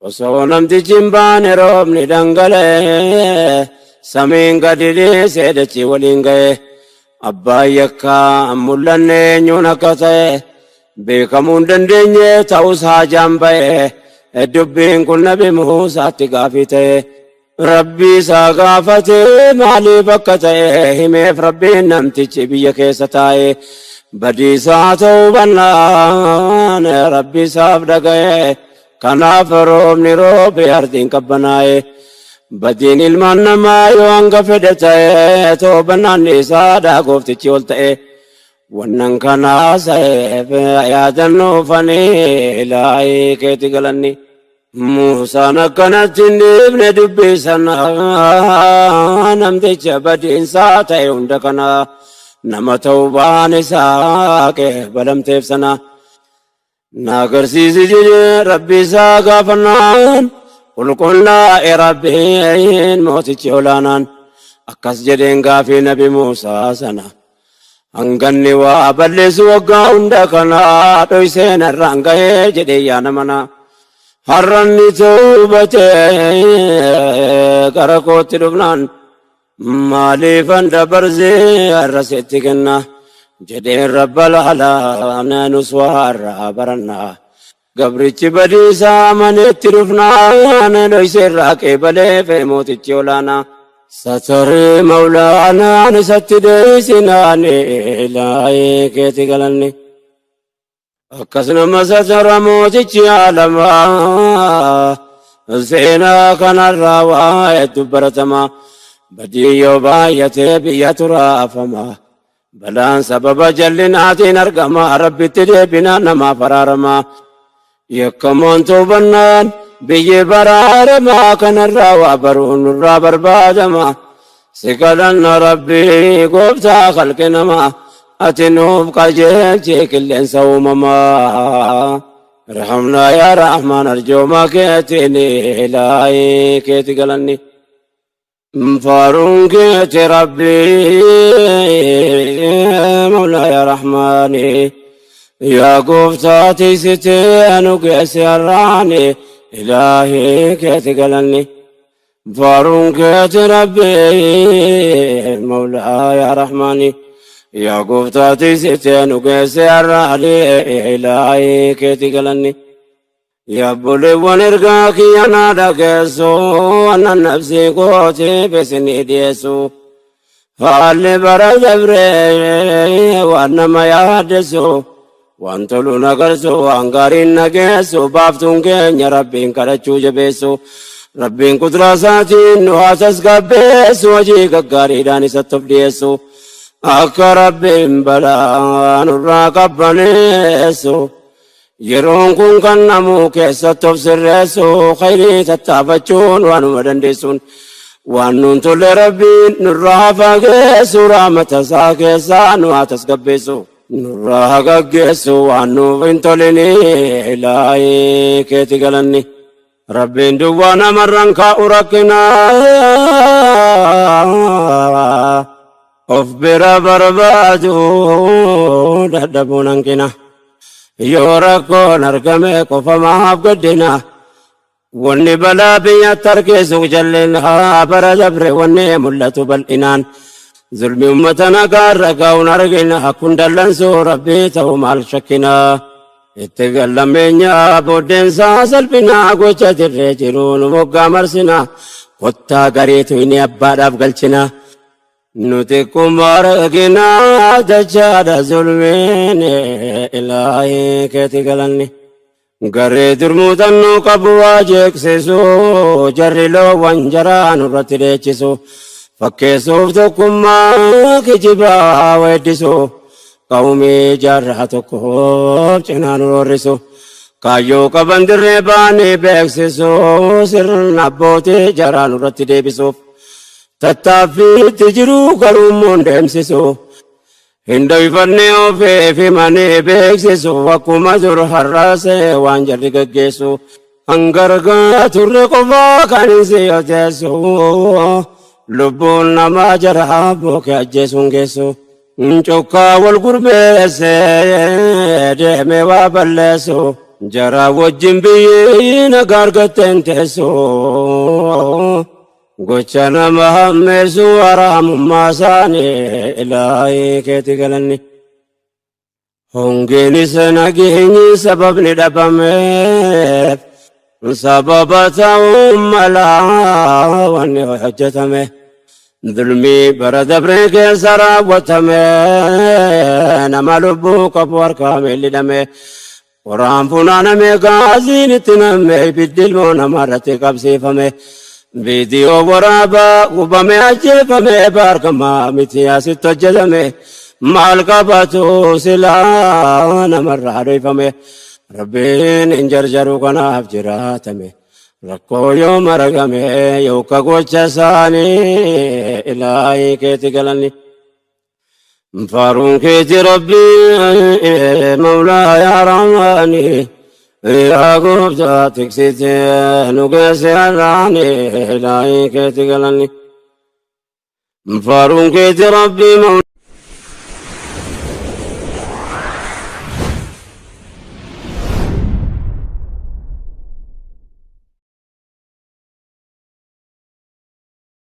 Osoo namtichi hin baane roobni dhangala'e, samiin gadi dhiisee dachii waliin ga'e. Abbaan yakkaa hin mul'anne eenyuun akka ta'e beekamuu hin dandeenye ta'us haajaan ba'e. Dubbiin kun Nabi Muusaatti gaafii ta'e. Rabbii isaa gaafate maaliif akka ta'e himeef Rabbiin namtichi biyya keessa taa'e badiisaa ta'uu bannaan Rabbi isaaf dhaga'e. Kanaaf roobni roobe ardiin qabbanaa'e. Badiin ilmaan namaa yoo hanga fedhe ta'e toobannaan isaadha gooftichi ol ta'e. Wannan kanaa sa'eef yaadannoofanii ilaahii keeti galanni. Muusaan akkanatti hin dhiifne dubbii sana namticha badiinsaa ta'e hunda kana nama ta'uu isaa qeebalamteef sana. Na agarsiisi jedhee rabbi isaa gaafannaan qulqullaa'e rabbiin mootichi olaanaan akkas jedheen gaafii nabi Muusaa sana. Hanganni waa balleessu waggaa hunda kana dhoysee narraan ga'ee jedhee yaa namana. Har'anni toobatee gara kootti dhufnaan maaliifan dabarsee har'a sitti kenna jedheen rabba laalaa nus waa har'aa baranna. Gabrichi badiisaa maneetti dhufnaan dhoysee irraa qeebalee mootichi olaanaa. Sataree mawlaanaan isatti deesinaan ilaahee keeti galanni. Akkas nama satara mootichi aalamaa seenaa kanarraa waa hedduu baratama. Badii yoo baay'atee biyya turaafama. Balaan sababa jallinaatiin argama rabbitti deebinaan namaaf araarama. Yakkamoon toobannaan biyyi baraarama kanarraa waa baruun nurraa barbaadama. Si kadhanna rabbii gooftaa kalqi namaa ati nuuf qajeelchi qilleensa uumamaa. Irhamnaa yaa Rahmaan arjoomaa keetiin ilaahii keeti galanni. Faaruun keeti rabbii mawlaa yaa Rahmaani. Yaa gooftaa tiksitee nu geesse har'aani ilaahii keeti galanni. Faaruun keeti rabbii mawlaa yaa Rahmaani. Yaa gooftaa tiksitee nu geesse har'aani ilaahii keeti galanni. Yaabboleewwan ergaa kiyya naa dhageessu annan nafsii kootiif isinii dhiyeessu. Haalli bara dabree waan nama yaaddessu waan tolu nagarsu waan gaariin nageessu baaftuun keenya rabbiin kadhachuu jabeessu. Rabbiin kuduraa isaatiin nu haa tasgabbeessu hojii gaggaariidhaan isatti of dhiyeessu. Akka rabbiin balaa nurraa qabbaneessu. Yeroon kun kan namuu keessatti of sirreessu khayrii tattaafachuun waanuma dandeessuun waan nuun tolle rabbiin nurraa haa fageessu rahmata isaa keessaa nu haa tasgabbeessu nurraa haa gaggeessu waan nuuf hin tolini ilaahii keeti galanni. Rabbiin duwwaa namarraan kaa'u rakkina of bira barbaadu dadhabuun hanqina. Yoo rakkoon argame qofa maaf gaddina. Wanni balaa biyyatti harkisu jallina bara dabre wanni mul'atu bal'inaan. Zulmi ummata nagaarra ga'uun argina kun dallansuu rabbii ta'u maal shakkina. Itti gallameenyaa booddeensaa salphinaa gocha dirree jiru nu moggaa marsina. Kottaa gareetu inni abbaadhaaf galchina. Nuti kuma argina dachaadha zulmiin ilaahii keeti galanni. Garee durmuutannoo qabu waa jeeqsisu jarri loowwan jaraa nurratti dheechisu. Fakkeessuuf tokkummaa kijibaa weeddisu. Qawmii jaarraa tokkoof cinaa nu roorrisu. Kaayyoo qaban dirree baanii beeksisu sirna abbootii jaraa nurratti deebisuuf. Tattaaffiitti jiru garuu immoo hin deemsisu. Hin dhoyfanne ofiif himanii beeksisu akkuma dur har'aasee waan jarri gaggeessu. Hangargaa turre qofaa kan hin siyoteessu. Lubbuun namaa jara bookee ajjeesuun geessu. Cokkaa wal gurmeessee deemee waa balleessu. Jara wajjin biyyi nagaa argatteen teessu. Gocha nama hammeessu haraamummaa isaanii ilaahii keeti galanni. Hongeenis nageenyi sababni dhabameef sababa ta'uu mala wanni hojjetame. Dulmii bara dabree keessa raawwatame nama lubbuu qabu harkaa miilli dhame. Qoraan funaaname gaaziin itti namme ibiddi ilmoo namarratti qabsiifame. Viidiyoo waraabaa gubame ajjeefame baarkamaa miti asitti hojjetame. Maal qabatu silaa namarraa dhoyfame. Rabbiin hin jarjaru kanaaf jiraatame. Rakkoo yoo maragame yooka gocha isaanii ilaahii keeti galanni. Faaruun keeti Rabbii Mawlaa yaa Rahmaani yaa gooftaa tiksite nu geesse har'aani ilaahii keeti galanni. Faaruun keeti Rabbii Mawlaa.